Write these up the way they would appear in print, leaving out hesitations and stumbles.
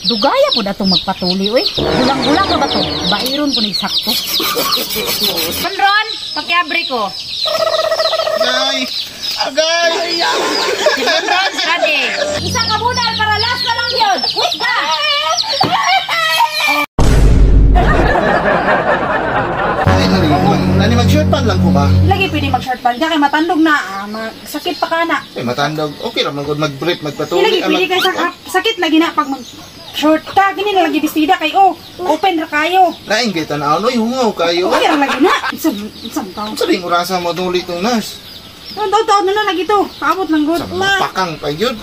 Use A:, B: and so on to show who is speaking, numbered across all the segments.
A: Dugaya po datong magpatuli, uy. Gulang-gulang ka ba to? Bairon po ni sakto. Ron, pakiabre ko.
B: Agay! Agay!
A: Ron, sirade. Isa ka budal para last na lang yun. Wait ka!
B: Ay, nani mag-short pan lang ko ba?
C: Lagi pwede mag-short pan ka kay matandog na, sakit pa ka na.
B: Eh, matandog. Okay ra man gud mag-brief, magpatuli.
C: Lagi pwede kay sakit lagi na pag mag-short ka. Gini na lagi bestida kay oh, open ra kayo.
B: Lain kay tan-aw noy, hungaw kayo.
C: Okay ra lagi na. Isang taon.
B: Unsa ding orasa mo tuli tong nurse?
C: Taon na lagi to. Paabot lang gud.
B: Sa mapakang pa gyud.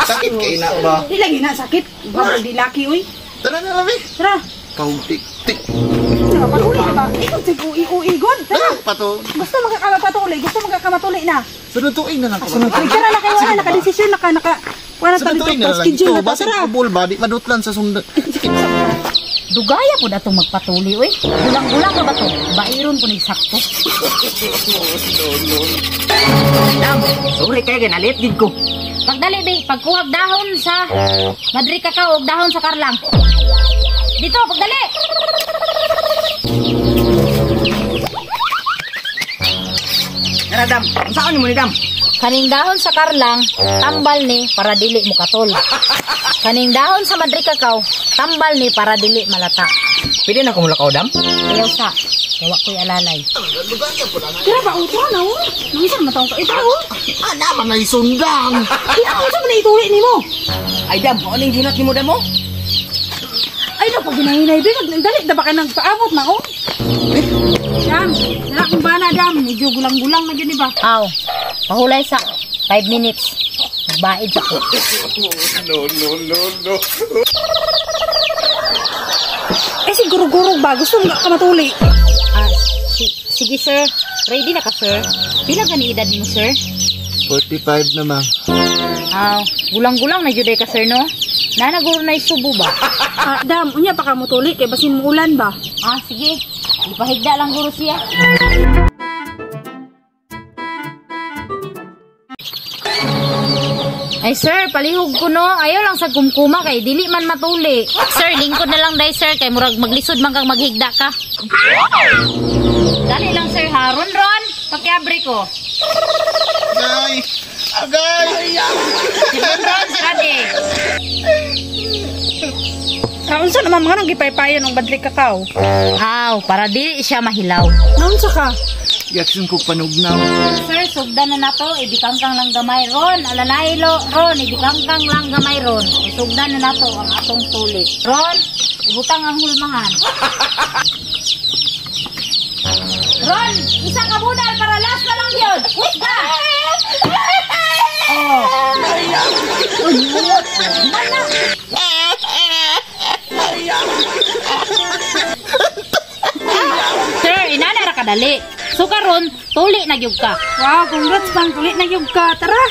B: Sakit kay na ba?
C: Di lagi na sakit. Baka di laki uy.
B: Tara na labi.
C: Tara.
B: Pautik-tik.
C: Patuli na ba? Ikaw sig ui god. Tara.
B: Pato.
C: Gusto magkakamatuli, gusto magkakamatuli na.
B: Sunod tuig na lang ko.
C: Sunod tuig tara na kayo wala nakadesisyon naka naka wala ta
B: Sunod
C: dito
B: tuig na lang
C: schedule
B: ito.
C: na ta
B: Basig
C: tara.
B: ubol ba di madutlan sa sundan.
A: Dugaya po datong magpatuli, uy. Gulang-gulang ka ba to? Bairon po ni sakto.
D: Dam, sorry kay ganalit gid ko.
A: Pagdali, be, pagkuhag dahon sa Madrid kakao og dahon sa Karlang. Dito, pagdali.
D: Tara dam, unsaon nimo ni dam?
A: Kaning dahon sa Karlang, tambal ni para dili mo katol. Kaning dahon sa Madrid kakao, tambal ni para dili malata.
D: Pwede na ko mulakaw dam?
A: Ayaw sa, gawa ko'y alalay.
C: Tara ba uto na oh. Nangisa man taong ka ito oh.
B: Ah, naman ay sundang.
C: Ay, ako sa man ituli nimo.
D: Ay dam, mao ning ginot nimo dam oh.
C: Ay naku, ginahinay be, dali da ba ka nang paabot na oh. Dam, dala akong bana dam, medyo gulang-gulang na gyud ni ba.
A: Aw, pahulay sa 5 minutes. Magbaid sa ko.
B: No, no, no, no.
C: Eh siguro-guro ba gusto mo ka matuli.
A: Ah, sige sir, ready na ka sir? Pila gani edad nimo sir?
B: 45 na ma'am.
A: Aw, gulang-gulang na jud ka sir no? Nanaguro na isubo ba?
C: Ah, dam, unya pa ka mutuli kay basin muulan ba.
A: Ah, sige. Ipahigda lang guro siya. Ay sir, palihog ko no. Ayaw lang sa kumkuma kay dili man matuli. Sir, lingkod na lang day sir kay murag maglisod man kang maghigda ka. Dali lang sir ha. Ron Ron, pakiabre ko.
B: Agay! Agay!
A: Ron Ron, sirade.
C: Ah, unsa naman mga nang gipaypayon og badlik kakao?
A: Aw, para dili siya mahilaw.
C: Naunsa ka?
B: Yaksin ko panugnaw.
A: Sir, sugdan na nato, ibikangkang lang gamay ron. Alanay lo, ron, ibikangkang lang gamay ron. Sugdan na nato ang atong tuli. Ron, ibutang ang hulmahan. Ron, isa ka budal para last na lang yun. Wait ka! Oh. Mana? Sir, inana ra kadali. So karon, tuli na gyud ka.
C: Wow, congrats bang tuli na gyud ka. Tara.